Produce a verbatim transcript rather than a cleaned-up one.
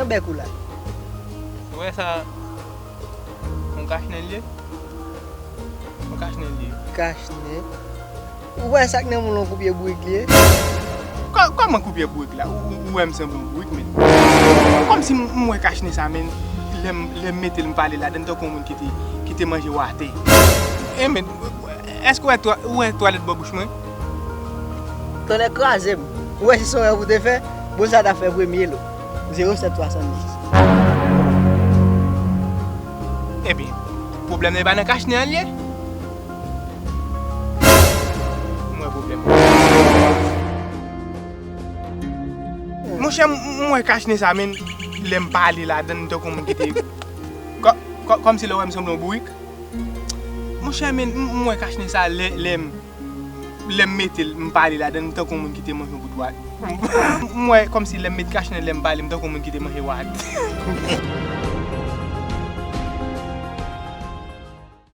Bèk ou la. Ou wè sa? Yon kachnen l ye? Yon kachnen l ye. Kachnen. Ou wè sa k nan men w lan, yon koupye bourik li ye? Kò- Kòman koupye bourik la? Ou ou wè m sanble yon bourik, men. Kòmsi m m wè kachnen sa, men. Lè m lè m mete l, m pale ladan l tankou yon moun ki te ki te manje wate. E men, èske ou wè twa- ou wè twalèt bò bouch mwen? Tonnè kraze m. Ou wè si se yon rèv ou te fè, bon sa ta fè premye lo. Zewo sèt swasanndis. Ebyen, pwoblèm nan e pa nan kachnen an l ye? M wè pwoblèm. Monchè, m m wè kachnen sa, men lè m pale ladan l, m tankou yon moun ki te. Kò- kò- Kòmsi lè w wè m sanble yon bourik. Monchè, men m m wè kachnen sa lè lè m lè m mete l, m pale ladan l, m tankou yon moun ki te manje yon bout wate. M wè kòmsi lè m met kachnen lè m pale, m tankou yon moun ki te manje wate.